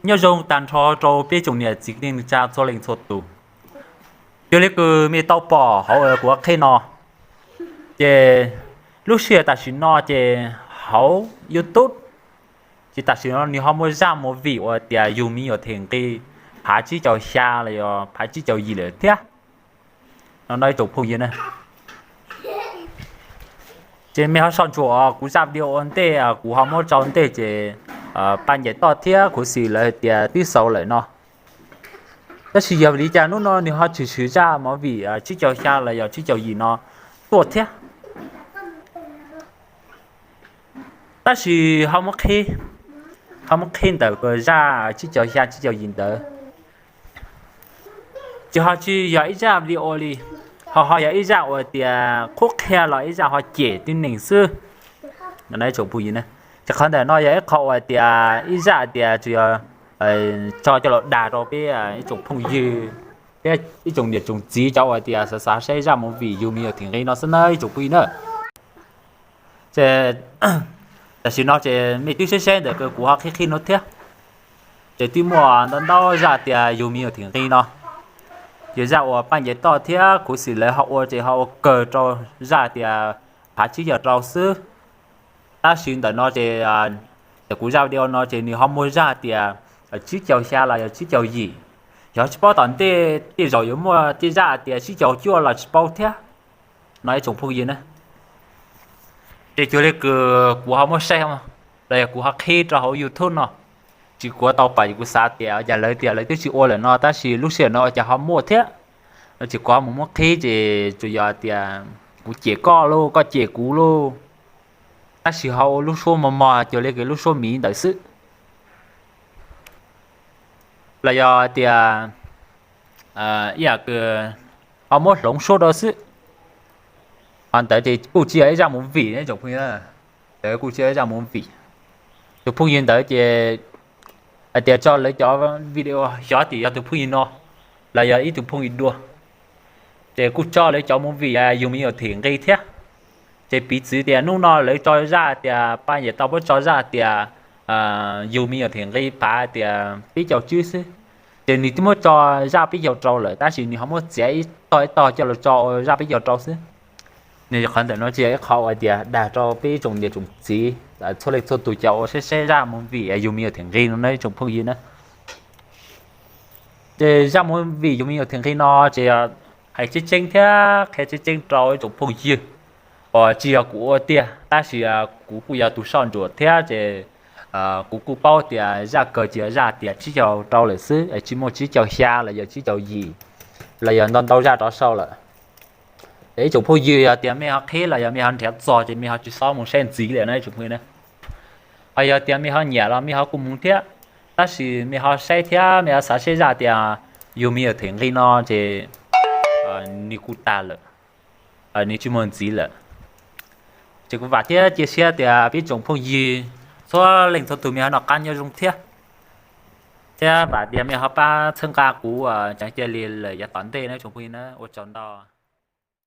Nyob zoo tag nrho rau peb tsoom niam txiv kwv tij neej tsa txhua leej txhua tus. Yog li kws mej tau pom hauv kuv qheb no, ces lub sij hawm tam sim no ces hauv YouTube ces tam sim no nws ho muaj zaj movie uas tias Yug Me Nyuam Them Nqi phav tsib caug xya los yog phav tsib caug yim lawm thiab no nawb ib tsoom phooj ywg na. Ces mej ho sau ntsuam kuv zaj video ua ntej, kuv ho muab tso ua ntej ces Paj Ncaim Toj thiab Khuv Xim lawv hais tias twb xaus lawm no. Tab sis yog vim li cas hnub no nws ho tshwm sim zaj movie tsib caug xya los yog tsib caug yim no tuaj thiab? Tab sis ho muab qhib, ho muab qhib ntawm zaj tsib caug xya tsib caug yim ntawd, ces ho tsis yog ib zaj video li, ho ho yog ib zaj uas tias qhuab qhia los ib zaj ho cem tib neeg xwb. Ces qhov ntawm no yog ib qho uas tias ib zaj tias tsuas yog tso coj los dag rau peb ib tsoom phooj ywg thiab ib tsoom niam tsoom txiv cov uas tias xav xav saib zaj movie Yug Me Nyuam Them Nqi no xwb nawb ib tsoom phooj ywg na. Ces tam sim no ces mej twb saib saib ntawm kuv ho qhib qhib no thiab, ces twb muaj ntau ntau zaj tias Yug Me Nyuam Them Nqi no, ces zaj uas Paj Ncaim Toj thiab Khuv Xim lawv ho ua ces ho ua kawg rau zaj tias phav tsib caug rau xwb. Tab sis ntawm no ces, ntawm kuv zaj video no ces nws ho muaj zaj tias tsib caug xya los yog tsib caug yim, yog tsis paub tom ntej tej zaum yuav muaj tej zaj tias tsib caug cuaj los tsis paub thiab no ib tsoom phooj ywg na. Ces cuag li kws kuv ho muab saib los yog kuv ho qhib rau hauv YouTube no, tsis kuv tau pom ces kuv xav tias cas lawv tias lawv twb tsis ua lawm no tab sis lub sij hawm no ua cas ho muaj thiab no, ces kuv ho mus muab qhib ces tsuas yog tias kuv cem koj lauj koj cem kuv lauj, tab sis ho ua lub suab mos mos cuag li kws lub suab miv ntawd xwb. Los yog tias ib yam kws ho muab hloov suab rau xwb. Ho ntawd ces kuj tsis yog ib zaj movie ne tsoom phooj ywg, ntawd kuj tsis yog ib zaj movie. Tus phooj ywg ntawd ces hais tias tso lawv cov video xyov tias yog tus phooj ywg no los yog ib tug phooj ywg dua, ces kuj tso lawv cov movie Yug Me Nyuam Them Nqi thiab. Ces piv txwv tias hnub no lawv tso zaj tias Paj Ncaim Toj puab tso zaj tias Yug Me Nyuam Them Nqi phav tias peb caug tsib xwb, ces nws twb muab tso zaj peb caug rau lawm tab sis nws ho muab txiav ib tog ib tog coj los tso ua zaj peb caug rau xwb. Nws qhov ntawm no tsis yog ib qho uas tias dag rau peb ib tsoom niam tsoom txiv txhua leej txhua tus cov uas saib saib zaj movie Yug Me Nyuam Them Nqi no nawb ib tsoom phooj ywg na. Ces zaj movie Yug Me Nyuam Them Nqi no ces hais tseeb tseeb thiab qhia tseeb tseeb rau ib tsoom phooj ywg uas tsis yog kuv ua tiag tab sis kuv kuj yog tus soj ntsuam thiab ces kuv kuj paub tias zaj kawg tsis yog zaj tias tsib caug rau lawm xwb, tsis muaj tsib caug xya los yog tsib caug yim los yog ntau ntau zaj rov sau lawm. Ces ib tsoom phooj ywg yog tias mej ho qhib los yog mej ho nrhiav txog ces mej ho tsis xob mus saib ntxiv lawm no ib tsoom phooj ywg na. Ho yog tias mej ho nyiam los mej ho kuj mus thiab, tab sis mej ho saib thiab mej ho xav saib zaj tias Yug Me Nyuam Them Nqi no ces nws kuj tag lawm, nws tsis muaj ntxiv lawm. Ces kuv vam thiab cia siab tias peb tsoom phooj ywg txhua leej txhua tus mej ho noj qab nyob zoo thiab, thiab vam tias mej ho pab txhawb nqa kuv tseem cia li lawm yav tom ntej na tsoom phooj ywg na, ua tsaug ntau.